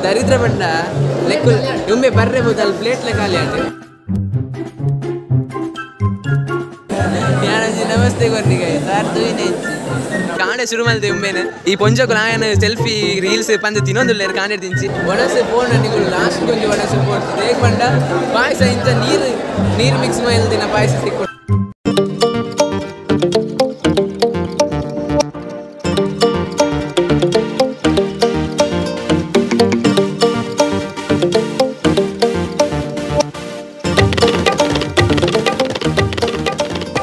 ದರಿದ್ರ ಬಂಡ ಲೆಕ್ಕ ಉಂಬೆ ಬರ್ರೆ ಬೋದಲ್ ಪ್ಲೇಟ್ ಲೆ ಖಾಲಿ ಆಂಡ್. ಯಾನಂಜಿ ನಮಸ್ತೆ ಕೊರ್ನಿ ಗೈ ಸಾರ್ ತೂಯಿನೆ ಕಾಂಡೆ ಶುರು ಮಲ್ತೆ ಉಂಬೇನೆ ಈ ಪೊಂಜೋಕು ನಾಯನ ಸೆಲ್ಫಿ ರೀಲ್ಸ್ ಪಂದ್ ತಿನ್ನೊಂದುಲ್ಲೇರು ಕಾಂಡೆ ತಿಂಚಿ ಒಣಸೆ ಫೋನ್ ನಿಗುಲು ಲಾಸ್ಟ್ ಕೊಂಚ ಒಣಸೆ ಫೋನ್ ದೇಗ್ ಬಂಡ ಪಾಯಸ ಇಂಚ ನೀರು ನೀರು ಮಿಕ್ಸ್ ಮಲ್ದಿನ ಪಾಯಸ ಸಿಕ್ಕು.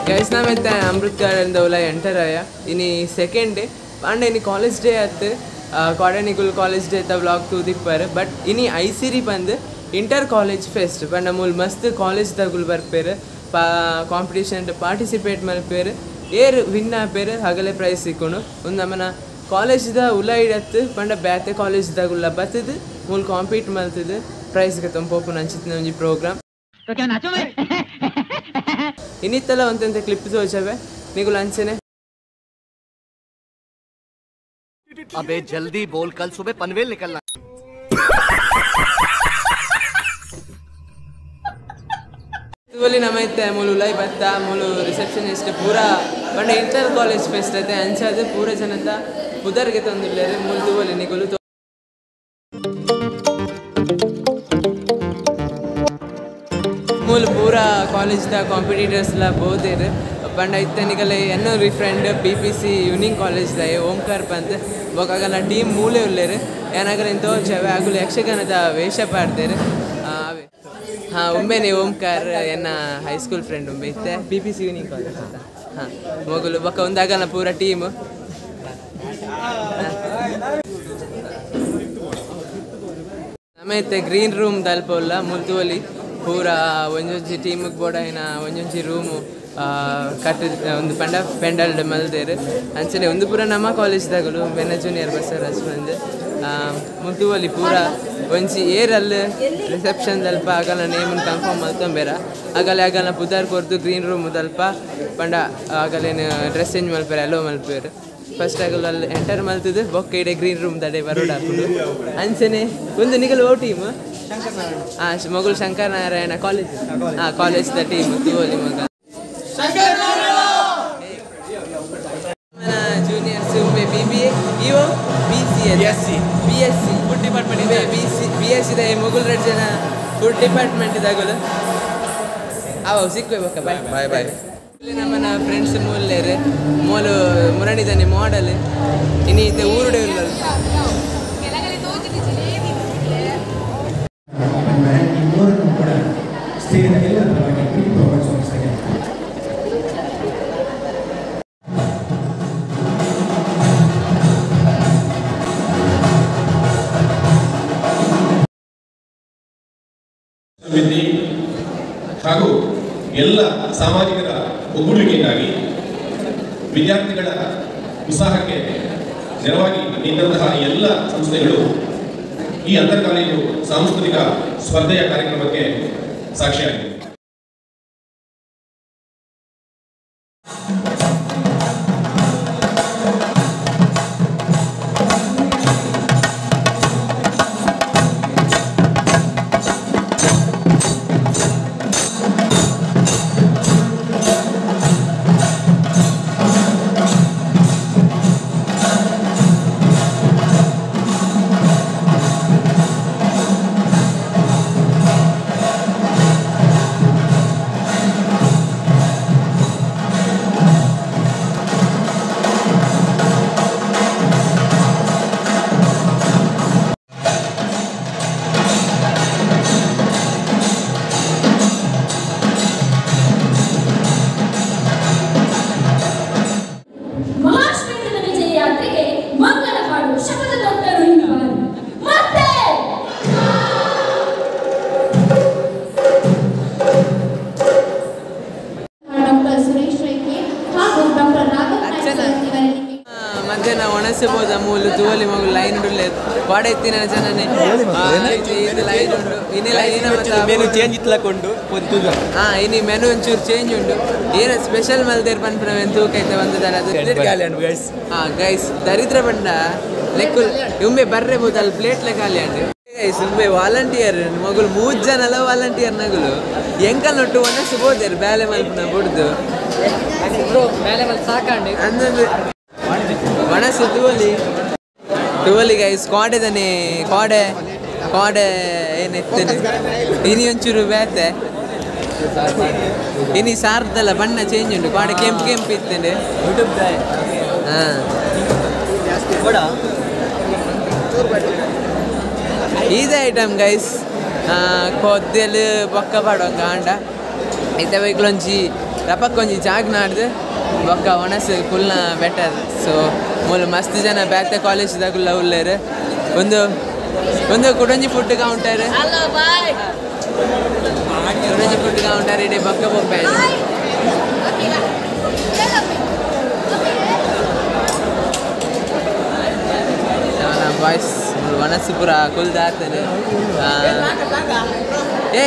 ಗೈಸ್ ನಾವೆತ್ತ ಅಮೃತ್ ಗಾರ್ಡನ್ ದೌಲ ಎಂಟರ್ ಆಯ ಇನಿ ಸೆಕೆಂಡ್ ಡೇ ಅಂಡ್ ಇನಿ ಕಾಲೇಜ್ ಡೇ ಆತು ಕಾಡನಿಗುಲ್ ಕಾಲೇಜ್ ಡೇ ತ ವ್ಲಾಗ್ ತೂದಿಪ್ಪರ್ ಬಟ್ ಇನಿ ಐಸಿರಿ ಬಂದು ಇಂಟರ್ ಕಾಲೇಜ್ ಫೆಸ್ಟ್ ಪಂಡ ಮೂಲು ಮಸ್ತ್ ಕಾಲೇಜ್ ತಗುಲ್ ಬರ್ಪೇರು ಕಾಂಪಿಟೇಷನ್ ಪಾರ್ಟಿಸಿಪೇಟ್ ಮಲ್ಪೇರು ಏರ್ ವಿನ್ ಆಪೇರು ಹಗಲೆ ಪ್ರೈಸ್ ಸಿಕ್ಕೊಂಡು ಒಂದು ನಮ್ಮನ ಕಾಲೇಜ್ದ ಉಲೈಡತ್ತು ಪಂಡ ಬ್ಯಾತೆ ಕಾಲೇಜ್ ತಗುಲ್ಲ ಬತ್ತದು ಮೂಲು ಕಾಂಪೀಟ್ ಮಲ್ತದು ಪ್ರೈಸ್ ತಂಪೋಪು ನಂಚಿತ್ತಿನ ಒಂಜಿ ಪ್ರೋಗ್ರಾಮ್. ಇನ್ನಿತ್ತೆಲ್ಲ ಒಂತೆಂತ ಕ್ಲಿಪ್ ತೋಚವೆ ನಿಗುಲ್ ಅಂಚನೆ. अबे जल्दी बोल कल सुबह पनवेल निकलना। ತುವಲಿ ನಮೈತೆ ಮೂಲು ಉಲೈ ಬತ್ತ ಮೂಲು ರಿಸೆಪ್ಷನಿಸ್ಟ್ ಪೂರಾ ಪಂಡ ಇಂಟರ್ ಕಾಲೇಜ್ ಫೆಸ್ಟ್ ಐತೆ ಅಂಚಾದ ಪೂರ ಜನತ ಪುದರ್ಗೆ ತಂದಿಲ್ಲೇರು ಮೂಲು ತುವಲಿ ನಿಗುಲು ಮೂಲು ಪೂರಾ ಕಾಲೇಜ್ದ ಕಾಂಪಿಟೇಟರ್ಸ್ ಲ ಬೋದೇರು ಪಂಡ ಇತ್ತನಿಗಲೆ ಎನ್ನೊರಿ ಫ್ರೆಂಡ್ PPC ಯೂನಿಂಗ್ ಕಾಲೇಜ್ ದಾಯೆ ಓಂಕಾರ್ ಪಂತ್ ಬೊಕಾಗಲ ಟೀಮ್ ಮೂಲೆ ಉಲ್ಲೇರು ಏನಾಗಲ ತೋಚವೆ ಅಗುಲು ಯಕ್ಷಗಾನದ ವೇಷ ಪಾಡ್ದೇರು. ಅವೇ ಹಾಂ ಉಂಬೆನೆ ಓಂಕಾರ್ ಎನ್ನ ಹೈಸ್ಕೂಲ್ ಫ್ರೆಂಡ್ ಉಂಬೆ ಇತ್ತೆ PPC ಯೂನಿಂಗ್ ಕಾಲೇಜ್ ಅಂತ. ಹಾಂ ಮೊಗಲು ಬೊಕ್ಕ ಒಂದಾಗಲ ಪೂರ ಟೀಮು. ನಮೈತೆ ಗ್ರೀನ್ ರೂಮ್ ದಲ್ಪೊಲ್ಲ ಮುಲ್ತುವಲಿ ಪೂರ ಒಂಜೊಂಜಿ ಟೀಮಿಗೆ ಬೋಡಾಯಿನ ಒಂಜೊಂಜಿ ರೂಮು ಕಟ್ಟ ಒಂದು ಪಂಡ ಪೆಂಡಲ್ಡ್ ಮಲ್ದೇರು ಅಂಚನೆ ಒಂದು ಪೂರ ನಮ್ಮ ಕಾಲೇಜ್ ದಾಗಲು ಬೆನ್ನ ಜೂನಿಯರ್ ಬಸವರಾಜ್ ಬಂದು ಮುಲ್ತುವಲಿ ಪೂರ ಒಂಜಿ ಏರಲ್ಲಿ ರಿಸೆಪ್ಷನ್ ದಲ್ಪ ಆಗಲ ನೇಮನ್ ಕನ್ಫರ್ಮ್ ಮಲ್ತೊಂಬೇರ ಆಗಲೆ ಆಗಲ ಪುದಾರ್ ಕೊರ್ದು ಗ್ರೀನ್ ರೂಮ್ ದಲ್ಪ ಪಂಡ ಆಗಲೇನು ಡ್ರೆಸ್ ಚೇಂಜ್ ಮಲ್ಪೇರು ಅಲೋ ಮಲ್ಪೇರು ಫಸ್ಟ್ ಆಗಲು ಅಲ್ಲಿ ಎಂಟರ್ ಮಲ್ತದು ಬೊಕ್ಕ ಇಡೆ ಗ್ರೀನ್ ರೂಮ್ ದಡೆ ಬರೋಡ ಹಾಕೊಂಡು ಅಂಚನೆ ಒಂದು ನಿಗಲು ಓ ಟೀಮ್ ಹಾಂ ಮೊಗಲು ಶಂಕರ್ ನಾರಾಯಣ ಕಾಲೇಜ್ ಹಾಂ ಕಾಲೇಜ್ the team ತುವಲಿ ಮಗ ಜೂನಿಯರ್ಸ್ ಉಂಬೆ BBA ಇಒ BCA BSc BSc food department ಉಂಬೆ BSc the Mughal red ಜನ ಫುಡ್ ಡಿಪಾರ್ಟ್ಮೆಂಟ್ ದಾಗಲು ಅವ ಸಿಕ್ವೆ ಬೊಕ್ಕ ಬಾಯ್ ಬಾಯ್ ಬಾಯ್. ಇಲ್ಲಿ ನಮ್ಮನ ಫ್ರೆಂಡ್ಸ್ ಮೂಲ್ಲೇರು ಮೂಲು ಮುರಣಿದಾನೆ ಮಾಡಲ್ ಇನಿ ಇತ್ತೆ ಊರುಡೆ ಉಲ್ಲಲ್. ಸಮಿತಿ ಹಾಗೂ ಎಲ್ಲ ಸಾಮಾಜಿಕರ ಒಗ್ಗೂಡುವಿಕೆಯಿಂದಾಗಿ ವಿದ್ಯಾರ್ಥಿಗಳ ಉತ್ಸಾಹಕ್ಕೆ ನೆರವಾಗಿ ನಿಂತಹ ಎಲ್ಲ ಸಂಸ್ಥೆಗಳು ಈ ಅಂತರ್ ಕಾಲೇಜು ಸಾಂಸ್ಕೃತಿಕ ಸ್ಪರ್ಧೆಯ ಕಾರ್ಯಕ್ರಮಕ್ಕೆ ಸಾಕ್ಷಿಯಾಗಿದೆ. ಮಧ್ಯಾಹ್ನ ಒಣಸೆ ಮೂಲು ತೂವಲಿ ಮಗು ಲೈನ್ ಉಂಡು ವಾಡೆ ಎತ್ತಿನ ಜನನೇ ಲೈನ್ ಉಂಡು ಇನ್ನೆಲ್ಲ ಮೆನು ಚೇಂಜ್ ಇತ್ತಲಕೊಂಡು ಹಾ ಇನಿ ಮೆನು ಒಂಚೂರು ಚೇಂಜ್ ಉಂಡು ಏನ ಸ್ಪೆಷಲ್ ಮಲ್ದೇರ್ ಪನ್ಪುನವೆನ್ ತೂಕೈತೆ ಬಂದದಲ್ಲ ಅದು. ಹಾ ಗೈಸ್ ದರಿದ್ರ ಬಂಡ ಲೆಕ್ಕು ಉಂಬೆ ಬರ್ರೆ ಬೋದಲ್ ಪ್ಲೇಟ್ ಲೆ ಖಾಲಿ ಅಂಡು. ಸುಮ್ಮನೆ ವಾಲಂಟಿಯರ್ ಮಗಳು 3 ಜನಲ ವಾಲಂಟಿಯರ್ ನಗುಲು ಎಂಕಲ್ ನೊಟ್ಟು ಒಣಸು ಹೋದರು ಬೇಲೆ ಮಲ್ಪನ ಬುಡ್ದು ಬೇಲೆ ಮಲ್ಪ ಸಾಕಂಡು ಅಂದಂದು ಒಣಸು ತೂಲಿ ತೂಲಿ ಗೈಸ್ ಕೋಡೆದನೆ ಕೋಡೆ ಕೋಡೆ ಏನೆತ್ತನೆ ಇನಿ ಒಂಚೂರು ಬೇತೆ ಇನಿ ಸಾರ್ದಲ್ಲ ಬಣ್ಣ ಚೇಂಜ್ ಉಂಟು ಕೋಡೆ ಕೆಂಪು ಕೆಂಪು ಇತ್ತಂಡೆ. ಹಾಂ ಈಜಿ ಐಟಮ್ ಗೈಸ್ ಕೊದ್ದೆಲು ಬೊಕ್ಕ ಪಾಡೋಂಗ ಆಂಡ ಇತ್ತೆ ಬೈಕ್ಲೊಂಜಿ ರಪಕ್ಕೊಂಜಿ ಜಾಗ್ ನಾಡ್ದು ಬೊಕ್ಕ ಒಣಸು ಕುಲ್ನ ಬೆಟರ್. ಸೊ ಮೂಲು ಮಸ್ತ್ ಜನ ಬೇತೆ ಕಾಲೇಜ್ ದಾಗುಲ್ಲ ಉಲ್ಲೇರು ಒಂದು ಒಂದು ಕುಡೊಂಜಿ ಫುಡ್ ಕೌಂಟರ್ ಕುಡೊಂಜಿ ಫುಡ್ ಕೌಂಟರ್ ಇಡೀ ಬೊಕ್ಕ ಬೊಬ್ಬೆ ಬಾಯ್ಸ್ ಒಣಸು ಪೂರ ಕುಲ್ದಾತನೆ. ಏ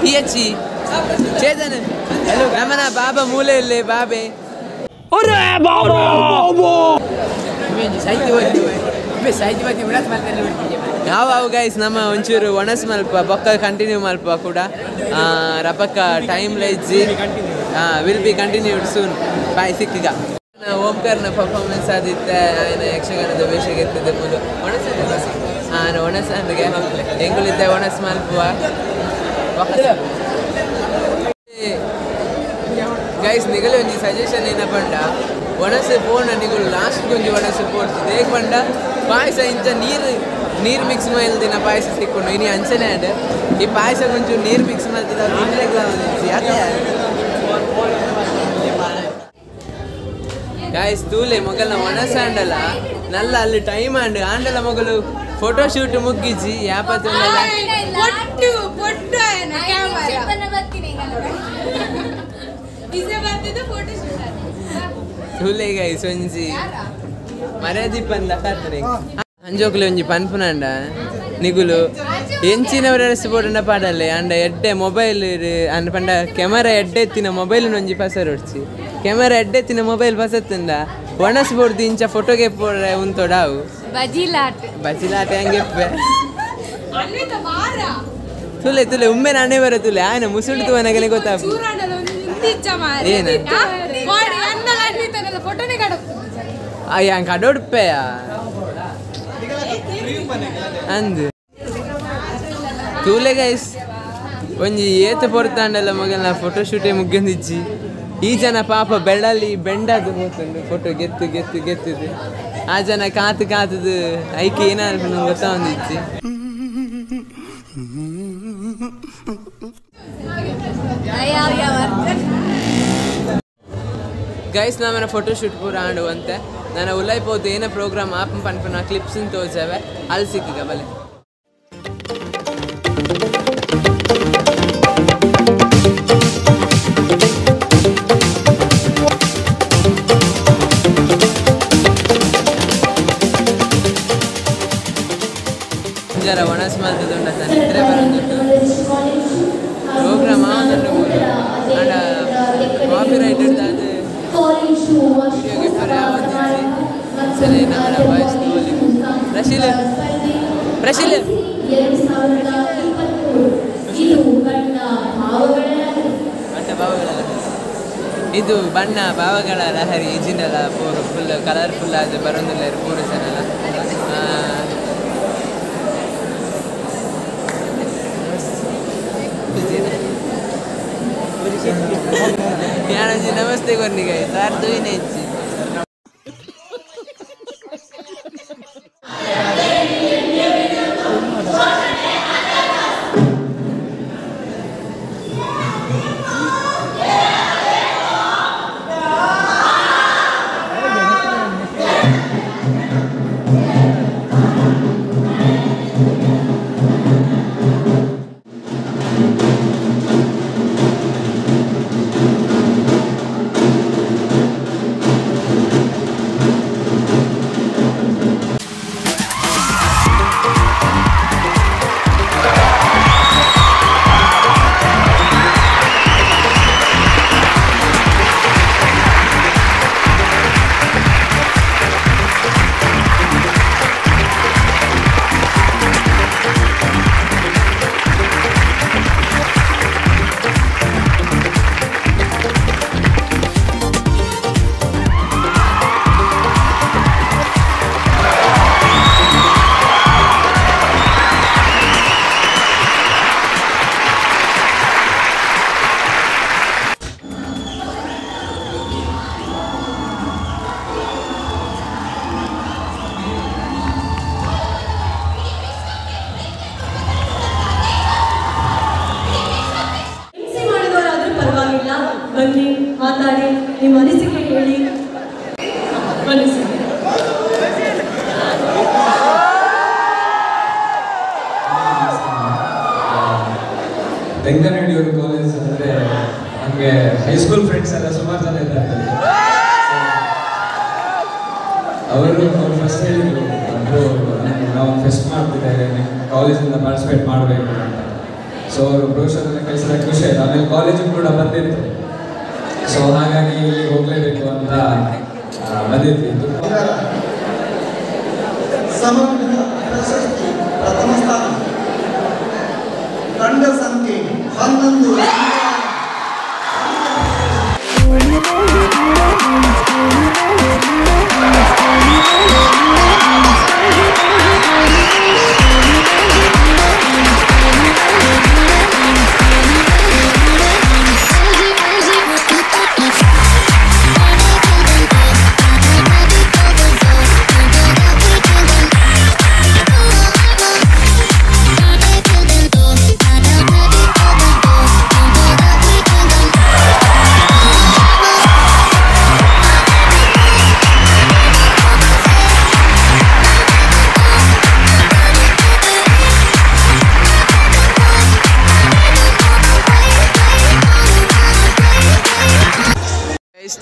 ಪಿ ಎಚ್ ಚೇತನ ನಮ್ಮನ ಬಾಬಾ ಮೂಲೆ ಇಲ್ಲೇ ಬಾಬೆ ಯಾವ ಅವು ಗೈಸ್ ನಮ್ಮ ಒಂಚೂರು ಒಣಸ್ ಮಲ್ಪ ಬೊಕ್ಕ ಕಂಟಿನ್ಯೂ ಮಲ್ಪ ಕೂಡ ರಪಕ್ಕ ಟೈಮ್ ಲೈಜ್ಜಿ will be continued soon bye ಸಿಕ್ಕಿಗ. ಓಂಕಾರ್ನ ಪರ್ಫಾರ್ಮೆನ್ಸ್ ಆದಿತ್ತೆ ఆయన ಯಕ್ಷಗಾನದ ವೇಷಕ್ಕೆ ಎತ್ತಿದ್ದೆ ಮೂಲು ಒಣಸ ಹಾಂ ಒಣಸ ಅಂದ್ಗೆ ಎಂಗುಲಿದ್ದೆ ಒಣಸ್ ಮಲ್ಪುವ ಗೈಸ್ ನಿಗಲೇ ಒಂಜಿ ಸಜೆಷನ್ ಏನ ಪಂಡ ಒಣಸು ಪೋಣ ನಿಗುಲು ಲಾಸ್ಟ್ ಒಂಜಿ ಒಣಸು ಪೋಡ್ತು ದೇಗ್ ಪಂಡ ಪಾಯಸ ಇಂಚ ನೀರು ನೀರು ಮಿಕ್ಸ್ ಮಲ್ದಿನ ಪಾಯಸ ಸಿಕ್ಕೊಂಡು ಇನಿ ಅಂಚನೆ ಆಂಡ್ ಈ ಪಾಯಸ ಒಂಚೂರು ನೀರು ಮಿಕ್ಸ್ ಮಲ್ತಿದ ಅದೇ ಗಾಯ್ಸ್ ತೂಲೆ ಮೊಗಲ್ನ ಒಣಸ ಆಂಡಲ ನಲ್ಲ ಅಲ್ಲಿ ಟೈಮ್ ಆಂಡ್ ಆಂಡಲ ಮೊಗಲು ಫೋಟೋ ಶೂಟ್ ಮುಗ್ಗಿಜಿ ಯಾಪತ್ತು ತೂಲೆ ಗೈಸ್ ಒಂಜಿ ಮರ್ಯಾದಿಪ್ಪಂದ ಕಾತನೆ ಅಂಜೋಕ್ಲೆ ಒಂಜಿ ಪನ್ಪುನಂಡ ನಿಗುಲು ಎಂಚಿನವರ ಬೋಡಂಡ ಪಾಡಲ್ಲೆ ಅಂಡ ಎಡ್ಡೆ ಮೊಬೈಲ್ ಅಂಡ ಪಂಡ ಕ್ಯಾಮರಾ ಎಡ್ಡೆ ಎತ್ತಿನ ಮೊಬೈಲ್ ಒಂಜಿ ಪಸರೊಡ್ಚಿ ಕ್ಯಾಮರಾ ಎಡ್ಡೆ ಎತ್ತಿನ ಮೊಬೈಲ್ ಪಸತ್ತಂಡ ಒಣಸ್ ಬೋಡ್ದು ಇಂಚ ಫೋಟೋಗೆ ಪೋಡ್ರೆ ಉಂತೊಡಾವು ಬಜಿಲಾಟ್ ಬಜಿಲಾಟ ಹೆಂಗೆಪ್ಪೆ ತುಲೆ ತುಲೆ ಉಮ್ಮೆ ನಾನೇ ಬರ ತುಲೆ ಆಯ್ನ ಮುಸುಡು ತುವನಗನೆ ಗೊತ್ತಾಪ ಏನ ಅಯ್ಯ ಹಂಗೆ ಕಡೋಡ್ಪೆಯ ಅಂದು ತೂಲೆ ಗೈಸ್ ಒಂಜಿ ಏತ ಪೊರ್ತಾಂಡಲ್ಲ ಮಗನ ಫೋಟೋ ಶೂಟೇ ಮುಗ್ಗಂದಿಜ್ಜಿ ಈ ಜನ ಪಾಪ ಬೆಳ್ಳಲ್ಲಿ ಬೆಂಡಾದು ಹೋಗ್ತಂಡು ಫೋಟೋ ಗೆತ್ತು ಗೆತ್ತು ಗೆತ್ತದು ಆ ಜನ ಕಾತು ಕಾತದು ಐಕೆ ಏನಾದ್ರು ನಂಗೆ ಗೊತ್ತಾವಂದಿಜ್ಜಿ. ಗೈಸ್ ನಮ್ಮನ ಫೋಟೋ ಶೂಟ್ ಪೂರ ಆಂಡುವಂತೆ ನಾನು ಉಲ್ಲೈಪೋದು ಏನ ಪ್ರೋಗ್ರಾಮ್ ಆಪನ್ ಪನ್ಪನ ಕ್ಲಿಪ್ಸ್ ತೋಜವೆ ಅಲ್ಲಿ ಸಿಕ್ಕಿಗ ಬಲೆ. ಜರ ಒಣಸ್ ಮಲ್ತದುಂಡ ನಿದ್ರೆ ಬರೋದುಂಟು ಪ್ರೋಗ್ರಾಮ್ ಆವೊಂದುಂಡು ಅಂಡ ಕಾಪಿ ರೈಟ್ ಅದು ವಿಡಿಯೋ ಗಿಪ್ಪರೆ ಆವೊಂದಿಜ್ಜಿ. ಸರಿ ನಮ್ಮ ಬಾಯ್ಸ್ ಪ್ರಶೀಲ್ ಪ್ರಶೀಲ್ ಬಣ್ಣ ಭಾವಗಳ ಇದು ಬಣ್ಣ ಭಾವಗಳ ಲಹರಿ ಇಜಿನಲ ಪೂರು ಫುಲ್ ಕಲರ್ಫುಲ್ ಆದ ಬರೋದಿಲ್ಲ ಪೂರು ಜನಲ. ಯಾಣಜಿ ನಮಸ್ತೆ ಕೊರ್ನಿಗ ಸಾರ್ ತೂಯಿನ ಇಜ್ಜಿ. ತೆಂಕನಹಳ್ಳಿಯವರು ಕಾಲೇಜ್ ಅಂದರೆ ನಮಗೆ ಹೈಸ್ಕೂಲ್ ಫ್ರೆಂಡ್ಸ್ ಎಲ್ಲ ಸುಮಾರು ಜನ ಇದ್ದಾರೆ. ಅವರು ಫಸ್ಟ್ ಹೇಳಿದರು, ಅವರು ನಾವು ಫೆಸ್ಟ್ ಮಾಡ್ತಿದ್ದೇವೆ, ನಿಮ್ಮ ಕಾಲೇಜಿಂದ ಪಾರ್ಟಿಸಿಪೇಟ್ ಮಾಡಬೇಕು ಅಂತ. ಸೊ ಅವರು ಬ್ರೋಷರ್ ಕಳಿಸಿದಾಗ ಖುಷಿ ಆಯಿತು. ಆಮೇಲೆ ಕಾಲೇಜಿಗೆ ಕೂಡ ಬಂದಿತ್ತು. ಸೊ ಹಾಗಾಗಿ ಇಲ್ಲಿಗೆ ಹೋಗಲೇಬೇಕು ಅಂತ ಬಂದಿದ್ವಿ. ಸಮಗ್ರ ಪ್ರಶಸ್ತಿ ಪ್ರಥಮ ಸ್ಥಾನ, ತಂಡ ಸಂಖ್ಯೆ 11.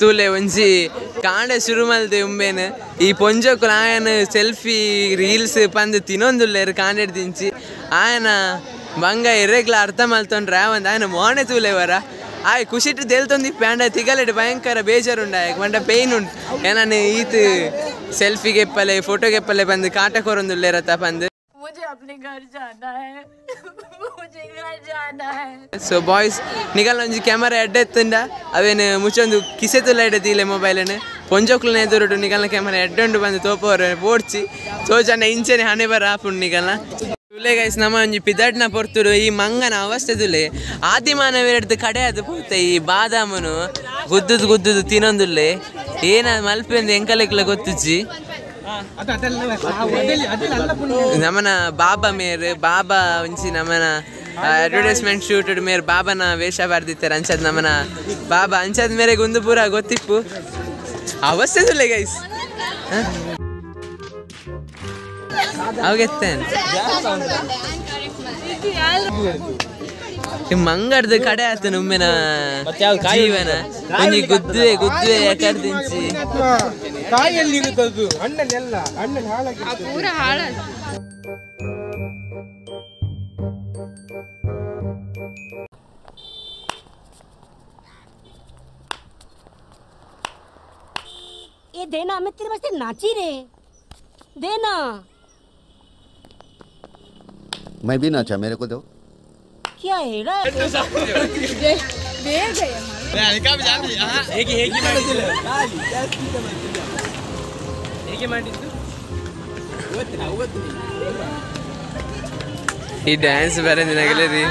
ತೂಲೆ ಒಂಜಿ ಕಾಂಡೆ ಶುರು ಮಲ್ದೆ ಉಂಬೇನು ಈ ಪೊಂಜೋಕುಲು ಆಯನ ಸೆಲ್ಫಿ ರೀಲ್ಸ್ ಪಂದ್ ತಿನ್ನೊಂದುಲ್ಲೇರು ಕಾಂಡೆ ದಿಂಚಿ ಆಯನ ಬಂಗ ಎರೆಗ್ಲ ಅರ್ಥ ಮಲ್ತೊಂಡ್ರೆ ಒಂದು ಆಯನ ಮೋನೆ ತೂಲೆ ವರ ಆಯ್ ಖುಷಿಟ್ಟು ದೇಲ್ತೊಂದು ಪ್ಯಾಂಡ ತಿಗಲೆಡ್ ಭಯಂಕರ ಬೇಜಾರುಂಡು ಆಯಕ್ ಮಂಡ ಪೇಯ್ನ್ ಉಂಟು ಏನಾನು ಈತ್ ಸೆಲ್ಫಿಗೆಪ್ಪಲೆ ಫೋಟೋಗೆಪ್ಪಲೆ ಬಂದು ಕಾಟ ಕೊರೊಂದುಲ್ಲೇರತ್ತ ಪಂದ್. मुझे अपने घर जाना है, मुझे घर जाना है. ಸೊ ಬಾಯ್ಸ್ ನಿಗಲ್ ಒಂಜಿ ಕ್ಯಾಮರಾ ಎಡ್ಡೆ ಎತ್ತುಂಡ ಅವೇನು ಮುಚ್ಚೊಂದು ಕಿಸೆ ತುಲ್ಲ ಎಡ್ಡೆ ಮೊಬೈಲನ್ನು ಪೊಂಜೋಕ್ಲನೆ ಎದುರುಡು ನಿಗಲ್ನ ಕ್ಯಾಮರಾ ಎಡ್ಡೊಂಡು ಬಂದು ತೋಪೋರು ಬೋಡ್ಚಿ ಸೋಜನ ಇಂಚೆನೆ ಹಣೆ ಬರ ಆಪುಂಡು ನಿಗಲ್ನ. ತುಲೆ ಗೈಸ್ ನಮ್ಮ ಒಂಜಿ ಪಿದಡ್ನ ಪೊರ್ತುಡು ಈ ಮಂಗನ ಅವಸ್ಥೆ ತುಲೆ ಆದಿಮಾನವೆರಡ್ದು ಕಡೆ ಅದು ಪೋತೆ ಈ ಬಾದಾಮನು ಗುದ್ದುದು ಗುದ್ದುದು ತಿನ್ನೊಂದುಲ್ಲೆ ಏನ ಮಲ್ಪೆಂದು ಎಂಕಲೆಕ್ಲ ಗೊತ್ತುಜ್ಜಿ. ನಮನ ಬಾಬಾ ಮೇರ್ ಬಾಬಾ ಒಂಜಿ ನಮನ ಅಡ್ವರ್ಟೈಸ್ಮೆಂಟ್ ಶೂಟ್ ಮೇರ್ ಬಾಬಾನ ವೇಷ ಬರ್ದಿತ್ತಾರೆ ಅಂಚದ್ ನಮನ ಬಾಬಾ ಅಂಚದ್ ಮೇರೆಗೆ ಒಂದು ಪೂರ ಗೊತ್ತಿಪ್ಪು ಅವಸ್ಥೆ ತುಲೆ ಗೈಸ್. ಅವಾಗೆತ್ತೇನೆ ಮಂಗಡ್ದು ಕಡೆ ಆತ ಉಮ್ಮೆನ ಜೀವನ ಒಂಜಿ ಗುದ್ದುವೆ ಗುದ್ದುವೆ ಕರ್ದಿಂಚಿ ಕಾಯಲ್ಲಿ ಇರುತ್ತದು ಹಣ್ಣಲ್ಲಿ ಎಲ್ಲ ಹಣ್ಣಲ್ಲಿ ಹಾಳಾಗಿ ಪೂರ ಹಾಳಾಗಿ. ए देना मैं तेरे वास्ते नाची रे देना। मैं भी नाचा, मेरे को दो। क्या है रे? ಈ ಡ್ಯಾನ್ಸ್ ಬೇರೆ ದಿನಗಲೇ ರೀ.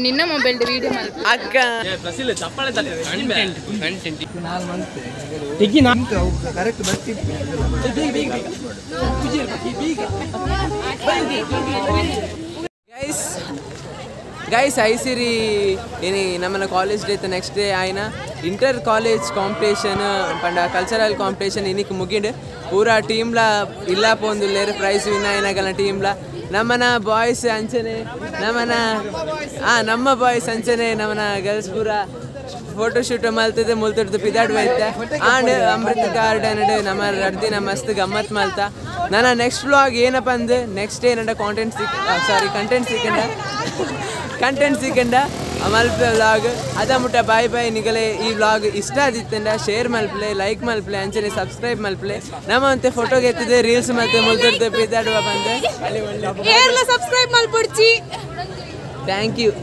ನಿನ್ನ ಮೊಬೈಲ್ ವಿಡಿಯೋ ಅಕ್ಕ ಗೈಸ್ ಗೈಸ್ ಐಸಿರಿ ಏನಿ ನಮ್ಮನ್ನ ಕಾಲೇಜ್ ಡೇ ನೆಕ್ಸ್ಟ್ ಡೇ ಆಯ್ನ ಇಂಟರ್ ಕಾಲೇಜ್ ಕಾಂಪಿಟೇಷನ್ ಪಂಡ ಕಲ್ಚರಲ್ ಕಾಂಪಿಟೇಷನ್ ಇನಿಕ್ ಮುಗಿಂಡು ಪೂರಾ ಟೀಮ್ಲ ಇಲ್ಲ ಪೋಂದುಲ್ಲೇರು ಪ್ರೈಸ್ ವಿನ್ ಆಯ್ನಾಗಲ್ಲ ಟೀಮ್ಲ ನಮ್ಮನ ಬಾಯ್ಸ್ ಅಂಚನೆ ನಮ್ಮನ ನಮ್ಮ ಬಾಯ್ಸ್ ಅಂಚನೆ ನಮ್ಮನ ಗರ್ಲ್ಸ್ ಪೂರಾ ಫೋಟೋ ಶೂಟ್ ಮಲ್ತದೆ ಮುಲ್ತಡ್ದು ಪಿದಾಡ್ ಬೈತೆ ಆಂಡ್ ಅಮೃತ ಗಾರ್ಡನ್ ನಮ್ಮ ರಡ್ದಿನ ಮಸ್ತ್ ಗಮ್ಮತ್ ಮಲ್ತ. ನನ್ನ ನೆಕ್ಸ್ಟ್ ವ್ಲಾಗ್ ಏನಪ್ಪ ಅಂದು ನೆಕ್ಸ್ಟ್ ಏನಂಡ ಕಾಂಟೆಂಟ್ ಸಿಕ್ ಸಾರಿ ಕಂಟೆಂಟ್ ಸಿಕ್ಕಂಡ ಕಂಟೆಂಟ್ ಸಿಕ್ಕಂಡ ಮಲ್ಪೆ ವ್ಲಾಗ್ ಅದ ಮುಟ್ಟ ಬಾಯ್ ಬಾಯ್. ನಿಗಲೆ ಈ ವ್ಲಾಗ್ ಇಷ್ಟ ಆದಿತ್ತಂಡ ಶೇರ್ ಮಲ್ಪಲೆ ಲೈಕ್ ಮಲ್ಪಲೆ ಅಂಚನೆ ಸಬ್ಸ್ಕ್ರೈಬ್ ಮಲ್ಪಲೆ. ನಮ್ಮ ಅಂತೆ ಫೋಟೋಗೆ ಎತ್ತಿದೆ ರೀಲ್ಸ್ ಮತ್ತೆ ಮುಲ್ತಡ್ದು ಪಿದಾಡುವ ಬಂದೆ. ಸಬ್ಸ್ಕ್ರೈಬ್ ಮಲ್ಪುಡ್ಚಿ. Thank you.